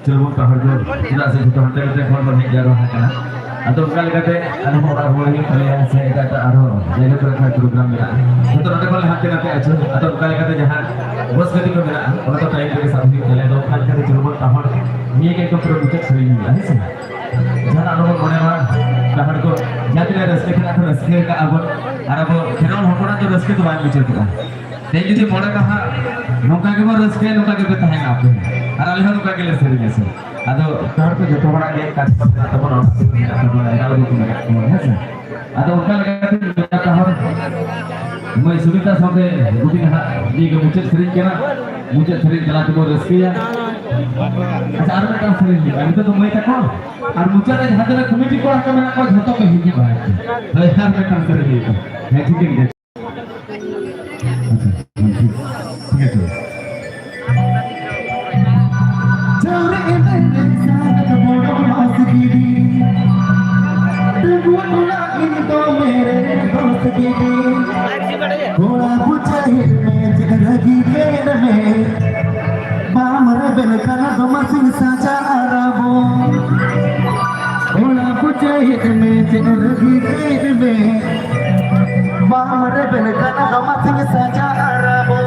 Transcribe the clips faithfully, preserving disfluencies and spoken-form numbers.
ᱪᱚᱞᱚ ᱵᱚᱱ ᱛᱟᱦᱚᱞᱮ ᱫᱚ, ᱪᱮᱫᱟᱜ ᱥᱮ ᱡᱚᱛᱚ ᱦᱟᱱᱛᱮ ᱱᱟᱛᱮ ᱠᱷᱚᱱ ᱵᱚᱱ ᱦᱮᱡ ᱡᱟᱣᱨᱟ ᱟᱠᱟᱱᱟ᱾ ᱟᱫᱚ ᱚᱱᱠᱟ ᱞᱮᱠᱟᱛᱮ ᱟᱨᱦᱚᱸ ᱚᱲᱟᱜ ᱨᱩᱣᱟᱹᱲ ᱦᱩᱭᱩᱜ ᱛᱟᱞᱮᱭᱟ, ᱥᱮ ᱮᱴᱟᱜ ᱮᱴᱟᱜ ᱟᱨᱦᱚᱸ ᱡᱟᱭᱜᱟ ᱠᱚᱨᱮ ᱠᱷᱚᱱ ᱯᱨᱳᱜᱨᱟᱢ ᱢᱮᱱᱟᱜᱼᱟ᱾ ᱡᱚᱛᱚ ᱱᱚᱰᱮ ᱠᱷᱚᱱ ᱞᱮ ᱦᱟᱱᱛᱮ ᱱᱟᱛᱮ ᱟᱹᱪᱩᱨ᱾ ᱟᱫᱚ ᱚᱱᱠᱟ ᱞᱮᱠᱟᱛᱮ ᱡᱟᱦᱟᱸ ᱵᱟᱥ ᱜᱟᱹᱰᱤ ᱠᱚ ᱢᱮᱱᱟᱜᱼᱟ, ᱚᱱᱟ ᱫᱚ ᱴᱟᱭᱤᱢ ᱨᱮᱜᱮ ᱥᱟᱵ ᱦᱩᱭᱩᱜ ᱛᱟᱞᱮᱭᱟ᱾ ᱟᱫᱚ ᱚᱱᱠᱟ ᱞᱮᱠᱟᱛᱮ ᱪᱚᱞᱚ ᱵᱚᱱ ᱛᱟᱦᱚᱞᱮ ᱱᱤᱭᱟᱹ ᱜᱮ ᱮᱠᱫᱚᱢ ᱯᱩᱨᱟᱹ ᱢᱩᱪᱟᱹᱫ ᱥᱮᱨᱮᱧ ᱦᱩᱭᱩᱜᱼᱟ, ᱦᱮᱸ ᱥᱮ? ᱡᱟᱦᱟᱱᱟᱜ ᱟᱞᱚ ᱵᱚᱱ ᱢᱚᱱᱮ ᱢᱟ, ᱡᱟᱦᱟᱸ ᱦᱚᱲ ᱠᱚ ᱡᱟᱦᱟᱸ ᱛᱤᱱᱟᱹᱜ ᱨᱟᱹᱥᱠᱟᱹ ᱠᱷᱚᱱᱟᱜ ᱠᱚ ᱨᱟᱹᱥᱠᱟᱹ ᱟᱠᱟᱫᱼᱟ ᱵᱚᱱ, ᱟᱨ ᱟᱵᱚ ᱠᱷᱮᱨᱣᱟᱞ ᱦᱚᱯᱚᱱᱟᱜ ᱫᱚ ᱨᱟᱹᱥᱠᱟᱹ ᱫᱚ ᱵᱟᱝ ᱵᱩᱡᱷᱟᱹᱣ ᱠᱚᱜᱼᱟ᱾ ᱛᱮᱦᱮᱧ ᱡᱩᱫᱤ ᱢᱚᱬᱮ ᱢᱟᱦᱟ ᱱᱚᱝᱠᱟ ᱜᱮᱵᱚᱱ ᱨᱟᱹᱥᱠᱟᱹᱭᱟ, ᱱᱚᱝᱠᱟ ᱜᱮᱯᱮ ᱛᱟᱦᱮᱱᱟ ᱟᱯᱮ, ᱟᱨ ᱟᱞᱮ ᱦᱚᱸ ᱱᱚᱝᱠᱟ ᱜᱮᱞᱮ ᱥᱮᱨᱮᱧᱟ ᱥᱮ᱾ ᱟᱫᱚ ᱡᱚᱛᱚ ᱦᱚᱲ ᱠᱚ ᱡᱚᱛᱚ ᱦᱚᱲᱟᱜ ᱜᱮ ᱠᱟᱡᱽ ᱠᱚ ᱢᱮᱱᱟᱜ ᱛᱟᱵᱚᱱᱟ, ᱚᱲᱟᱜ ᱫᱩᱣᱟᱹᱨ ᱢᱮᱱᱟᱜ ᱛᱟᱵᱚᱱᱟ, ᱮᱨᱟ ᱩᱨᱩ ᱠᱚ ᱢᱮᱱᱟᱜ ᱛᱟᱵᱚᱱᱟ, ᱦᱮᱸ ᱥᱮ? ᱟᱫᱚ ᱚᱱᱠᱟ ᱞᱮᱠᱟᱛᱮ ᱢᱮᱱᱟᱜ ᱛᱟᱵᱚᱱ ᱢᱟᱹᱭ ᱥᱩᱱᱤᱛᱟ ᱥᱟᱶᱛᱮ ᱜᱩᱯᱤ ᱱᱟᱦᱟᱜ ᱱᱤᱭᱟᱹ ᱜᱮ ᱢᱩᱪᱟᱹᱫ ᱥᱮᱨᱮᱧ ᱠᱟᱱᱟ᱾ ᱢᱩᱪᱟᱹᱫ ᱥᱮᱨᱮᱧ ᱛᱟᱞᱟ ᱛᱮᱵᱚᱱ ᱨᱟᱹᱥᱠᱟᱹᱭᱟ᱾ ᱟᱪᱪᱷᱟ, ᱟᱨ ᱢᱤᱫᱴᱟᱝ ᱥᱮᱨᱮᱧ ᱦᱩᱭᱩᱜᱼᱟ᱾ ᱱᱤᱛᱚᱜ ᱫᱚ ᱢᱟᱹᱭ ᱛᱟᱠᱚ ᱟᱨ ᱢᱩᱪᱟᱹᱫ ᱨᱮ ᱡᱟᱦᱟᱸ ᱛᱤᱱᱟᱹᱜ ᱠᱚᱢᱤᱴᱤ ᱠᱚᱲᱟ ᱠᱚ ᱢᱮᱱᱟᱜ ᱠᱚᱣᱟ, ᱡᱷᱚᱛᱚ ᱠᱚ ᱦᱤᱡᱩᱜᱼᱟ᱾ ᱦᱳᱭ, ᱟᱨ ᱢᱤᱫᱴᱟᱝ ᱥᱮᱨᱮᱧ ᱦᱩᱭᱩᱜᱼᱟ᱾ ᱦᱮᱸ, ᱴᱷᱤᱠᱟᱹᱱ ᱜᱮᱭᱟ᱾ ᱟᱪᱪᱷᱟ, ᱦᱮᱸ, ᱴᱷᱤᱠ, ᱴᱷᱤᱠ ᱟᱪᱷᱮ᱾ ᱠᱚᱲᱟ ᱵᱩᱡᱷᱟᱹᱣ ᱢᱮ ᱪᱮᱫ ᱨᱟᱹᱜᱤ ᱢᱮᱱ ᱢᱮ, ᱵᱟᱢ ᱨᱮᱵᱮᱱ ᱠᱟᱱᱟ ᱫᱚ ᱢᱟᱥᱤᱧ ᱥᱟᱡᱟ ᱟᱨᱟᱵᱚ᱾ ᱠᱚᱲᱟ ᱵᱩᱡᱷᱟᱹᱣ ᱢᱮ ᱪᱮᱫ ᱨᱟᱹᱜᱤ ᱢᱮᱱ ᱢᱮ, ᱵᱟᱢ ᱨᱮᱵᱮᱱ ᱠᱟᱱᱟ ᱫᱚ ᱢᱟᱥᱤᱧ ᱥᱟᱡᱟ ᱟᱨᱟᱵᱚ᱾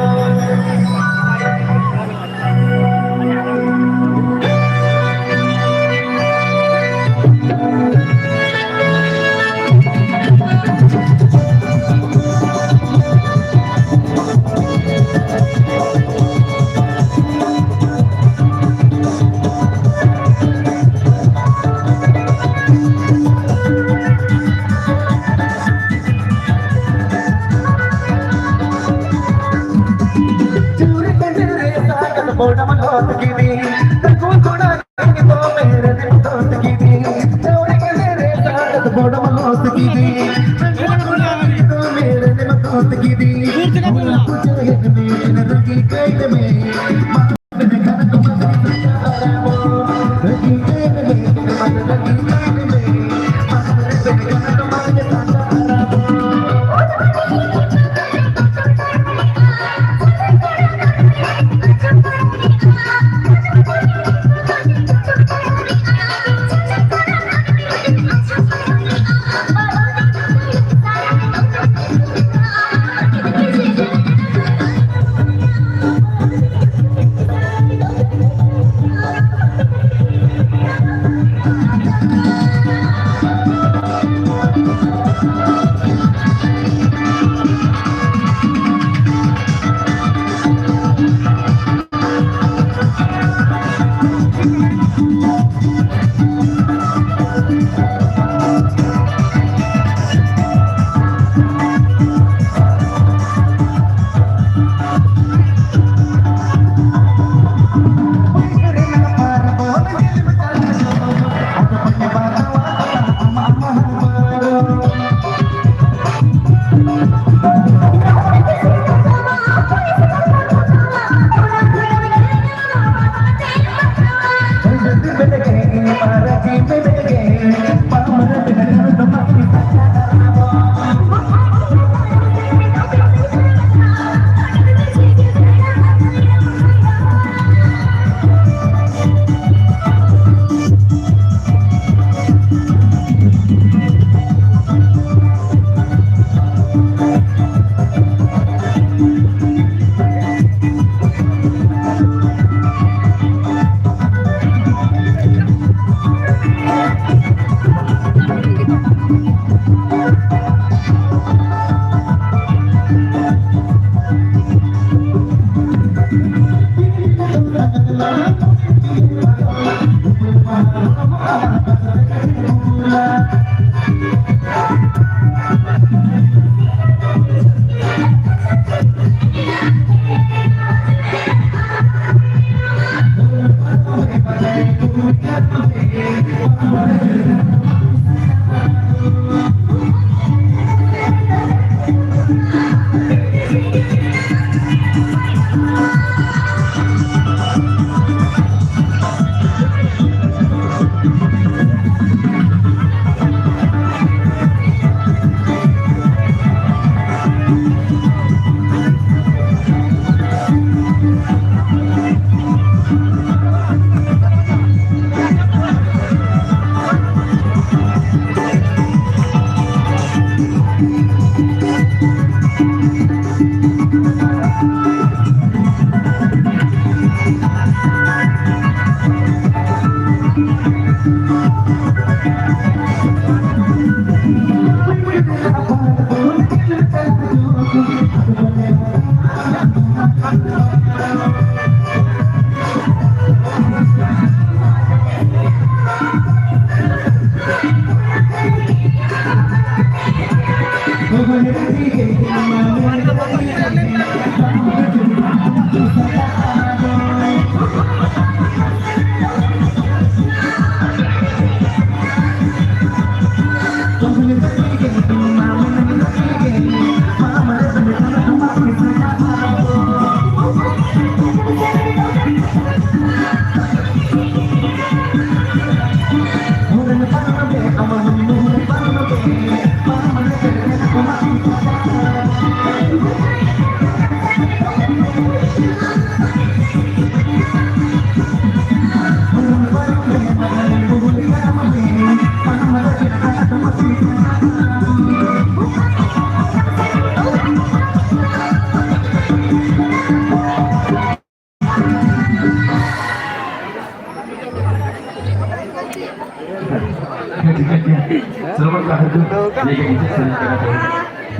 ᱥᱨᱚᱵᱚᱱ ᱵᱟᱦᱟᱫᱩᱨ ᱞᱟᱹᱭ ᱠᱟᱛᱮ ᱥᱮᱨᱮᱧ ᱠᱟᱱᱟ ᱠᱚ᱾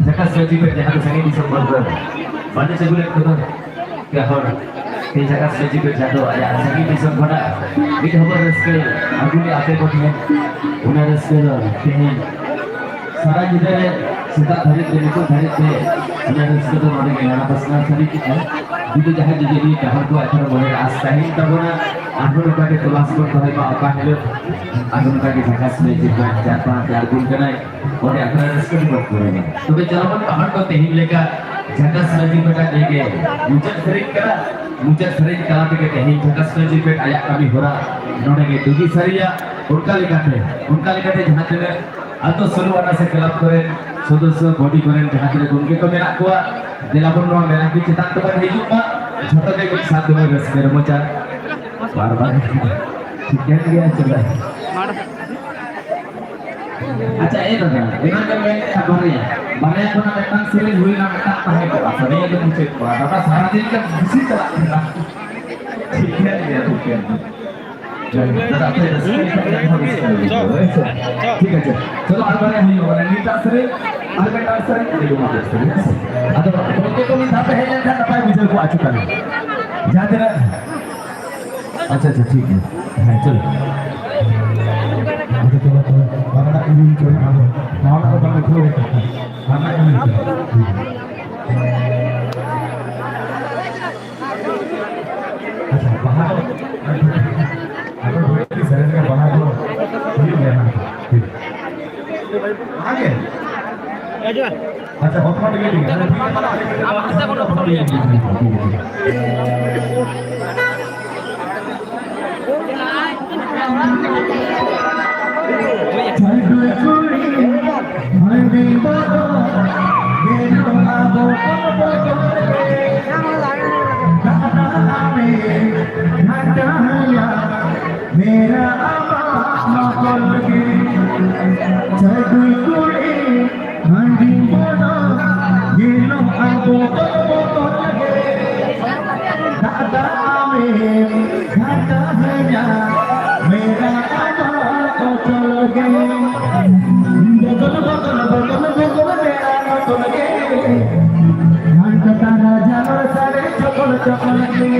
ᱡᱷᱟᱠᱟᱥ ᱡᱟᱹᱛᱤ ᱯᱮ ᱡᱟᱦᱟᱸ ᱫᱚ ᱥᱟᱺᱜᱤᱧ ᱫᱤᱥᱚᱢ ᱦᱚᱲ ᱫᱚ ᱵᱟᱞᱮ ᱪᱟᱹᱜᱩ ᱞᱮᱫ ᱠᱚᱫᱚ ᱯᱮ ᱦᱚᱲ᱾ ᱛᱮ ᱡᱷᱟᱠᱟᱥ ᱡᱟᱹᱛᱤ ᱯᱮ ᱡᱟᱦᱟᱸ ᱫᱚ ᱟᱭᱟᱜ ᱥᱟᱺᱜᱤᱧ ᱫᱤᱥᱚᱢ ᱠᱷᱚᱱᱟᱜ ᱢᱤᱫ ᱦᱚᱵᱚᱨ ᱨᱟᱹᱥᱠᱟᱹ ᱟᱹᱜᱩ ᱞᱮᱫ ᱟᱯᱮ ᱠᱚ ᱴᱷᱮᱱ, ᱚᱱᱟ ᱨᱟᱹᱥᱠᱟᱹ ᱫᱚ ᱛᱮᱦᱮᱧ ᱥᱟᱨᱟ ᱧᱤᱫᱟᱹ ᱨᱮ ᱥᱮᱛᱟᱜ ᱫᱷᱟᱹᱨᱤᱡ ᱛᱮ ᱱᱤᱛᱚᱜ ᱫᱷᱟᱹᱨᱤᱡ ᱛᱮ ᱚᱱᱟ ᱨᱟᱹᱥᱠᱟᱹ ᱫᱚ ᱱᱚᱰᱮ ᱜᱮ ᱱᱟᱲᱟ ᱯᱟᱥᱱᱟᱣ ᱥᱟᱹᱨᱤ ᱠᱮᱫᱼᱟ᱾ ᱡᱩᱫᱤ ᱡᱟᱦᱟᱸᱭ ᱡᱩᱫᱤ ᱱᱤᱭᱟᱹ ᱰᱟᱦᱟᱨ ᱠᱚ ᱮᱠᱷᱚᱱᱳ ᱢᱚᱱᱮᱨᱮ ᱟᱥ ᱛᱟᱦᱮᱸᱭᱮᱱ ᱛᱟᱵᱚᱱᱟ, ᱟᱨᱦᱚᱸ ᱱᱚᱝᱠᱟ ᱜᱮ ᱛᱚᱞᱟᱥ ᱵᱚᱱ ᱫᱚᱦᱚᱭ ᱢᱟ, ᱚᱠᱟ ᱦᱤᱞᱳᱜ ᱟᱨᱦᱚᱸ ᱱᱚᱝᱠᱟ ᱜᱮ ᱡᱷᱟᱠᱟᱥ ᱢᱮᱡᱤ ᱵᱟᱝ ᱡᱟᱨᱯᱟ ᱛᱮ ᱟᱬᱜᱚᱱ ᱠᱟᱱᱟᱭ, ᱚᱸᱰᱮ ᱟᱠᱷᱲᱟ ᱨᱟᱹᱥᱠᱟᱹ ᱜᱮᱵᱚᱱ ᱯᱩᱨᱟᱹᱣᱟ᱾ ᱛᱚᱵᱮ ᱪᱚᱞᱚ ᱵᱚᱱ ᱯᱟᱦᱟᱲ ᱠᱚ ᱛᱮᱦᱮᱧ ᱞᱮᱠᱟ ᱡᱷᱟᱠᱟᱥ ᱢᱮᱡᱤ ᱵᱮᱴᱟ ᱱᱤᱭᱟᱹ ᱜᱮ ᱢᱩᱪᱟᱹᱫ ᱥᱮᱨᱮᱧ ᱠᱟᱱᱟ᱾ ᱢᱩᱪᱟᱹᱫ ᱥᱮᱨᱮᱧ ᱛᱟᱞᱟ ᱛᱮᱜᱮ ᱛᱮᱦᱮᱧ ᱡᱷᱟᱠᱟᱥ ᱢᱮᱡᱤ ᱵᱮᱴ ᱟᱭᱟᱜ ᱠᱟᱹᱢᱤ ᱦᱚᱨᱟ ᱱᱚᱰᱮ ᱜᱮ ᱰᱩᱜᱤ ᱥᱟᱹᱨᱤᱭᱟ᱾ ᱚᱱᱠᱟ ᱞᱮᱠᱟᱛᱮ, ᱚᱱᱠᱟ ᱞᱮᱠᱟᱛᱮ ᱡᱟᱦᱟᱸ ᱛᱤᱱᱟᱹᱜ ᱟᱛᱳ ᱥᱳᱞᱳ ᱟᱱᱟ ᱥᱮ ᱠᱞᱟᱵᱽ ᱠᱚᱨᱮ ᱥᱚᱫᱚᱥᱥᱚ, ᱵᱚᱰᱤ ᱠᱚᱨᱮᱱ ᱡᱟᱦᱟᱸ ᱛᱤᱱᱟᱹᱜ ᱜᱚᱢᱠᱮ ᱠᱚ ᱢᱮᱱᱟᱜ ᱠᱚᱣᱟ, ᱫᱮᱞᱟ ᱵᱚᱱ ᱱᱚᱣᱟ ᱢᱮᱞᱟ ᱠᱚ ᱪᱮᱛᱟᱱ ᱛᱮᱵᱚᱱ ᱦᱤᱡᱩᱜ ᱢᱟ᱾ ᱡᱷᱚᱛᱚ ᱜᱮ ᱢᱤᱫ ᱥᱟᱶ ᱛᱮᱵᱚᱱ ᱨᱟᱹᱥᱠᱟᱹ ᱨᱚᱢᱚᱡᱟ᱾ ᱵᱟᱨ ᱵᱟᱨ ᱴᱷᱤᱠᱟᱹᱱ ᱜᱮᱭᱟ ᱪᱮᱫᱟᱜ? ᱟᱪᱪᱷᱟ, ᱮ ᱫᱟᱫᱟ, ᱮᱱᱟᱝ ᱮᱢ ᱢᱮᱱ ᱠᱮᱫᱟ ᱵᱟᱨᱭᱟ, ᱵᱟᱨᱭᱟ ᱠᱷᱚᱱᱟᱜ ᱢᱤᱫᱴᱟᱝ ᱥᱮᱨᱮᱧ ᱦᱩᱭᱱᱟ, ᱢᱤᱫᱴᱟᱝ ᱛᱟᱦᱮᱸ ᱠᱚᱜᱼᱟ, ᱥᱮᱨᱮᱧ ᱫᱚ ᱢᱩᱪᱟᱹᱫ ᱠᱚᱜᱼᱟ᱾ ᱫᱟᱫᱟ ᱥᱟᱨᱟᱫᱤᱱ ᱜᱮ ᱵᱤᱥᱤ ᱪᱟᱞᱟᱜ ᱠᱟᱱᱟ᱾ ᱴᱷᱤᱠᱟᱹᱱ ᱜᱮᱭᱟ, ᱴᱷᱤᱠᱟᱹᱱ ᱜᱮᱭᱟ᱾ ᱴᱷᱤᱠ ᱟᱪᱷᱮ, ᱪᱚᱞᱚ ᱟᱨ ᱵᱟᱨᱭᱟ ᱦᱩᱭᱩᱜᱼᱟ, ᱢᱟᱱᱮ ᱱᱤᱛᱟᱜ ᱥᱮᱨᱮᱧ, ᱟᱨ ᱢᱤᱫᱴᱟᱝ ᱥᱮᱨᱮᱧ, ᱟᱹᱰᱤ ᱢᱚᱡᱽ ᱥᱮᱨᱮᱧ, ᱦᱮᱸ ᱥᱮ? ᱟᱫᱚ ᱜᱚᱢᱠᱮ ᱠᱚ ᱢᱤᱫ ᱫᱷᱟᱣ ᱯᱮ ᱦᱮᱡ ᱞᱮᱱᱠᱷᱟᱱ ᱱᱟᱯᱟᱭ ᱵᱩᱡᱷᱟᱹᱣ ᱠᱚᱜᱼᱟ, ᱪᱮᱛᱟᱱ ᱨᱮ ᱡᱟᱦᱟᱸ ᱛᱤᱱᱟᱹᱜ᱾ ᱟᱪᱪᱷᱟ, ᱟᱪᱪᱷᱟ, ᱴᱷᱤᱠ ᱜᱮᱭᱟ, ᱦᱮᱸ, ᱪᱚᱞᱚ᱾ ᱟᱫᱚ ᱪᱚᱞᱚ, ᱪᱚᱞᱚ, ᱢᱟᱨᱟᱝ ᱟᱜ ᱠᱩᱞᱤ ᱠᱚ ᱢᱮᱱᱟᱜᱼᱟ, ᱱᱟᱣᱟ ᱱᱟᱜ ᱫᱚ ᱵᱟᱝ ᱩᱴᱷᱟᱹᱣ ᱠᱟᱱᱟ, ᱢᱟᱨᱟᱝ ᱟᱜ ᱠᱩᱞᱤ ᱠᱚ᱾ ᱟᱪᱪᱷᱟ, ᱵᱟᱦᱟ ᱫᱚ, ᱟᱫᱚ ᱥᱮᱨᱮᱧ ᱨᱮ ᱵᱟᱦᱟ ᱫᱚ ᱦᱩᱭᱩᱜ ᱜᱮᱭᱟ ᱱᱟᱜ᱾ ᱴᱷᱤᱠ᱾ ᱵᱟᱦᱟ ᱜᱮ? ᱟᱪᱪᱷᱟ, automatically ᱴᱷᱤᱠ ᱜᱮᱭᱟ᱾ ᱟᱢᱟᱜ ᱥᱟᱛᱮ ᱠᱳᱱᱳ problem ᱦᱩᱭᱩᱜ ᱜᱮᱭᱟ᱾ ᱢᱮᱨᱟ ᱟᱢᱟᱜ ᱢᱚᱠᱚᱞ ᱜᱮ, ᱪᱟᱹᱰᱩ ᱠᱩᱲᱤ, ᱦᱟᱺᱰᱤ ᱵᱚᱱ ᱧᱮᱞᱚᱜ ᱟᱵᱚ ᱵᱚᱠᱚᱞ ᱜᱮ᱾ ᱫᱟᱫᱟ ᱟᱢᱮᱢ ᱜᱷᱟᱴᱟᱦᱟᱹᱧᱟ, ᱢᱮᱨᱟ ᱟᱢᱟᱜ ᱵᱚᱠᱚᱞ ᱜᱮ᱾ ᱵᱚᱠᱚᱞ, ᱵᱚᱠᱚᱞ, ᱵᱚᱠᱚᱞ, ᱵᱚᱠᱚᱞ, ᱢᱮᱨᱟ ᱵᱚᱠᱚᱞ ᱜᱮ᱾ ᱜᱷᱟᱱᱴᱟ ᱛᱟᱨᱟ ᱡᱷᱟᱱᱚᱨ ᱥᱟᱰᱮ ᱪᱚᱠᱚᱞ, ᱪᱚᱠᱚᱞ ᱜᱮ᱾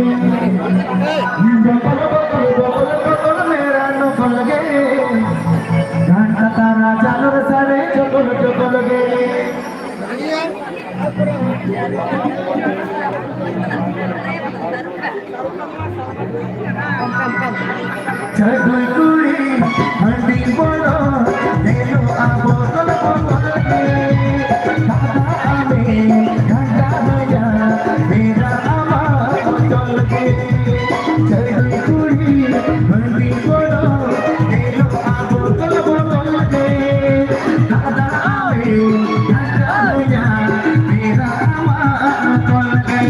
ᱵᱚᱠᱚᱞ, ᱵᱚᱠᱚᱞ, ᱵᱚᱠᱚᱞ, ᱵᱚᱠᱚᱞ, ᱢᱮᱨᱟ ᱱᱚᱠᱚᱞ ᱜᱮ᱾ ᱜᱷᱟᱱᱴᱟ ᱛᱟᱨᱟ ᱡᱷᱟᱱᱚᱨ ᱥᱟᱰᱮ ᱪᱚᱠᱚᱞ, ᱪᱚᱠᱚᱞ ᱜᱮ᱾ ᱪᱟᱹᱰᱩᱭ ᱠᱩᱲᱤ ᱦᱟᱺᱰᱤ ᱵᱚᱲᱚ ᱧᱮᱞᱚᱜᱼᱟ ᱵᱚᱫᱚᱞ ᱵᱚᱫᱚᱞ ᱜᱮ᱾ ᱫᱟᱫᱟ ᱟᱢᱮ ᱜᱷᱟᱱᱴᱟ ᱦᱚᱭᱟ ᱵᱮᱲᱟ ᱟᱢᱟᱜ ᱵᱚᱫᱚᱞ ᱜᱮ᱾ ᱪᱟᱹᱰᱩᱭ ᱠᱩᱲᱤ ᱦᱟᱺᱰᱤ ᱵᱚᱲᱚ ᱧᱮᱞᱚᱜᱼᱟ ᱵᱚᱫᱚᱞ ᱵᱚᱫᱚᱞ ᱜᱮ᱾ ᱫᱟᱫᱟ ᱟᱢᱮ ᱜᱷᱟᱱᱴᱟ ᱦᱚᱭᱟ ᱵᱮᱲᱟ ᱟᱢᱟᱜ ᱵᱚᱫᱚᱞ ᱜᱮ᱾